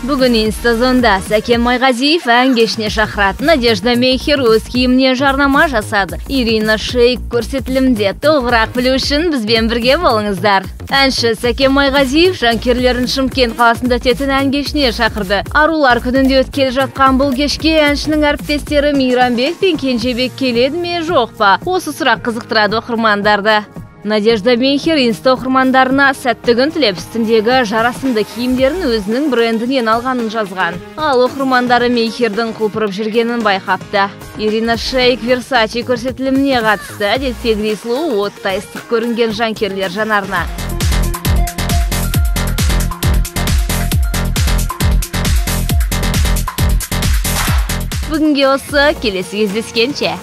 Бүгін Инстазонда Сәкен Майғазиев ән кешіне шақырады. Надежда Мейхер өз киіміне жарнама жасады. Ирина Шейк көрсетілімде. Толығырақ білу үшін бізбен бірге болыңыздар. Әнші Сәкен Майғазиев жанкүйерлерін Шымкент қаласында өтетін ән кешіне шақырды. Арулар күнінде өткелі жатқан бұл кешке әншінің әріптестері Мейрамбек пен Кенжебек келеді ме, жоқ па? Осы сұрақ қызықтырады оқырмандарды. Надежда Мейхер инста оқырмандарына сәтті күн тілеп, үстіндегі жарасымды киімдерін өзінің брендінен алғанын жазған. Ал оқырмандары Мейхердің құлпырып жүргенін байқапты. Ирина Шейк Версачи көрсетіліміне қатысты. Әдеттегідей сұлу оттай ыстық көрінген жанкүйерлер жанарына. Бүгінге осы, келесі кездескенше.